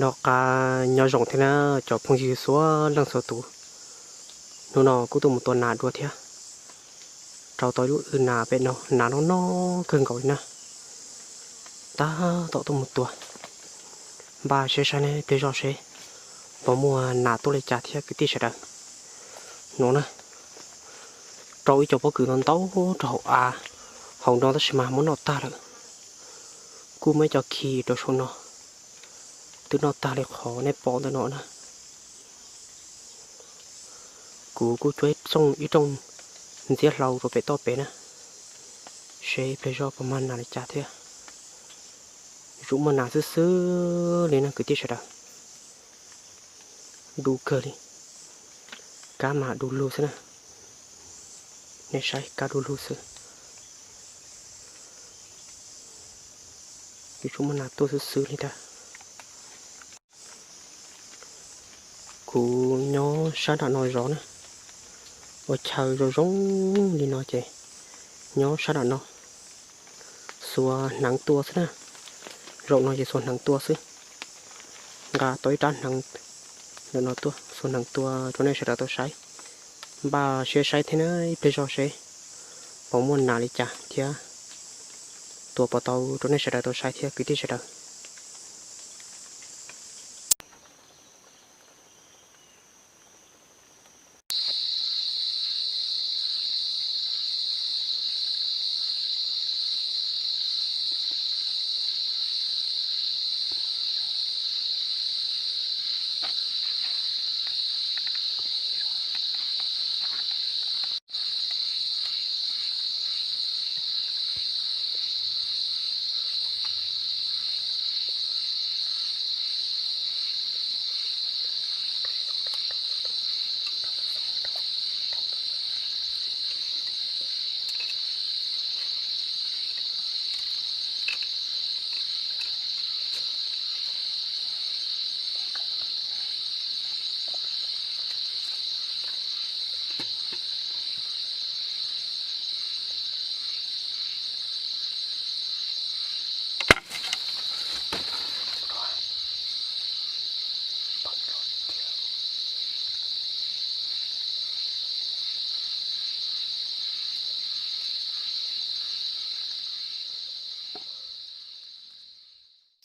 Noj qab nyob zoo thiab na cov phooj ywg txhua leej txhua tus. Hnub no kuj tuaj mus tua nas dua thiab. Rau tau ib lub nas pem no, nas no no kawg nkaus li na. Tab tom tuaj mus tua, npaj siab saib ne pliag zoj seb puas muaj nas tuaj li cas thiab kwv tij sawv daws. No na, rau ib co pob kws no ntau rau hauv av, hauv no tab sis mas muab noj tag lawm. Kuj muaj ib co khi rau saum no, twb noj tag li qhov nej pom ntawm no na. Kuv kuj cuab ib rooj ntxiab hlau rau pem toj pem na, seb pliag zoj puas mag nas li cas thiab. Yuav tsum muaj nas xwb xwb li no kwv tij sawv daws. Du kawg li, kab mas du lug xwb na. Nej saib kab du lug xwb. Yuav tsum muaj nas tuaj xwb xwb li ntag. Kuv nyob sab nram no zov na, ua chaw zoo zoo li no ces nyob sab nram no. Xuas hneev tua xwb na, zaum no ces xuas hneev tua xwb. Nqa tau ib rab hneev ntawm no tuaj xuas hneev tua rau nej sawv daws tau saib. Npaj siab saib thiab na, ib pliag zoj seb puas muaj nas li cas thiab tua puas tau rau nej sawv daws tau saib thiab kwv tij sawv daws.